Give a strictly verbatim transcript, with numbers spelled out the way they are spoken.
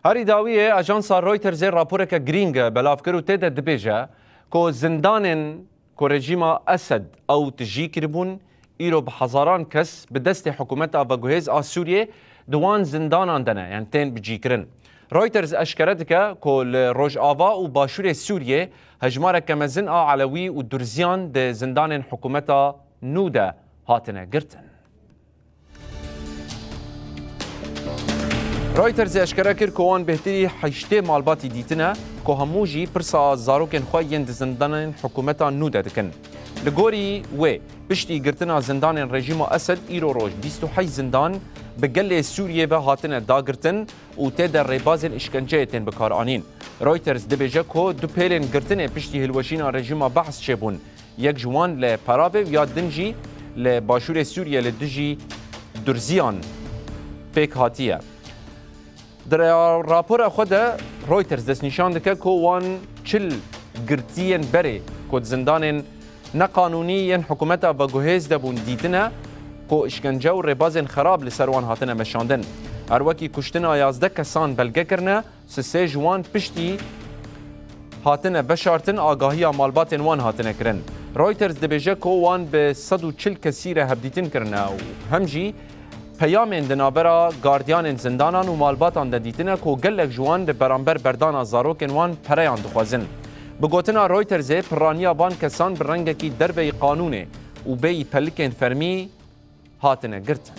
Erî dawiyê ajansa Reutersê raporeke girîng belav kir û tê de dibêje ku zindanên ku rejîma Esed ew tijî kiribûn, îro bi hezaran kes bi destê hikûmeta veguhêz a Sûriyê di wan zindanan de ne, yan tên bicîkirin. Reuters eşkere dike ku li Rojava û Başûrê Sûriyê hejmareke mezin a Elewî û Durziyan di zindanên hikûmeta nû de hatine girtin. Reuters eşkere kir ku wan bêhtirî heştê malbatî dîtine ku hemû jî pirsa zarokên xwe yên di zindanên hikûmeta nû de dikin. Li gorî wê, piştî girtina zindanên rejîma Esed îro roj bîst û heşt zindan bi gelê Sûriyê ve hatine dagirtin û tê de rêbazên îşkenceyê tên bikaranîn. Reuters dibêje ku du pêlên girtinê piştî hilweşîna rejîma Behs çêbûn. Yek ji wan li Peravê û ya din jî li başûrê Sûriyê li dijî Durziyan pêk hatiye. Di ra-, rapora xwe de Reuters destnîşan dike ku wan çil girtiyên berê ku di zindanên neqanûnî yên hikûmeta veguhêz de bûn dîtine ku îşkence û rêbazên xerab li ser wan hatine meşandin. Her wekî kuştina yazdeh kesan belge kirine, sisê ji wan piştî hatine veşartin, agahiya malbatên wan hatine kirin. Reuters dibêje ku wan bi sed û çil kesî re hevdîtin kirine û hem jî peyamên di navbera gardiyanên zindanan û malbatan de dîtine ku gelek ji wan li beramber berdana zarokên wan pereyan dixwazin. Bi gotina Reutersê, pirraniya van kesan bi rengekî derveyî qanûnê û bêyî pelikên fermî hatine girtin.